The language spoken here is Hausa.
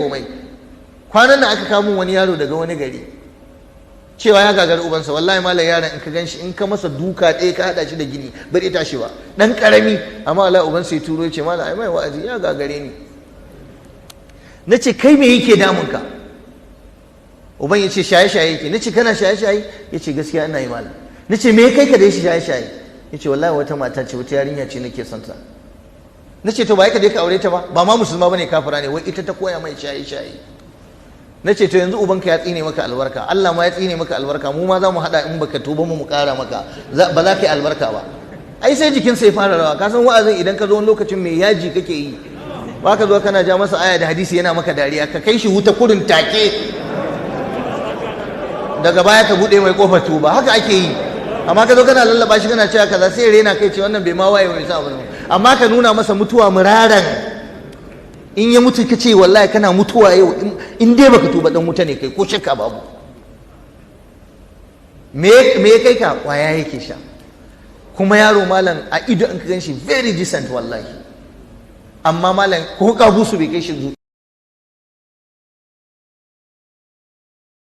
Komai. Kwanan nan aka kawo wani yaro daga wani gari cewa ya gagari ubansa. Wallahi malam, yaron in ka ganshi, in ka masa duka ɗaya ka haɗa shi da gini, bai tashi ba, ɗan ƙarami. Amma Allah, ubansa ya turo ya ce, "Malam, ai mai wa'azi, ya gagare ni." Na ce, "Kai, me yake damunka?" Uban ya ce shaye-shaye yake. Na ce, "Kana shaye-shaye?" Ya ce, "Gaskiya ina yi, malam." Na ce, "Me kai ka da shi shaye-shaye?" Ya ce, "Wallahi wata mata ce, wata yarinya ce nake son ta." Na ce, "To, ba ka je ka aure ta ba?" Ba ma musulma bane, kafira ne. Wai ita ta koya mai shaye-shaye. Na ce, "To, yanzu ubanka ya tsine maka albarka, Allah ma ya tsine maka albarka, mu ma za mu haɗa in baka tuba mu ƙara maka, ba za ka yi albarka ba." Ai sai jikinsa ya fara rawa. Ka san wa'azin idan ka zo wani lokacin mai yaji kake yi, ba ka zo kana ja masa aya da hadisi yana maka dariya, ka kai shi wuta kurin take, daga baya ka buɗe mai kofar tuba. Haka ake yi. Amma ka zo kana lallaba shi, kana cewa kaza, sai rena kai, ce wannan bai ma waye bai sa abu. Amma ka nuna masa mutuwa muraran, in ya mutu ka ce, "Wallahi kana mutuwa yau, in dai baka tuba, dan wuta ne kai, ko shakka babu." Me me kai ka? Kwaya yake sha. Kuma yaro, malam, a ido in ka gan shi very decent wallahi, amma malam, ko kabusu bai kai shi.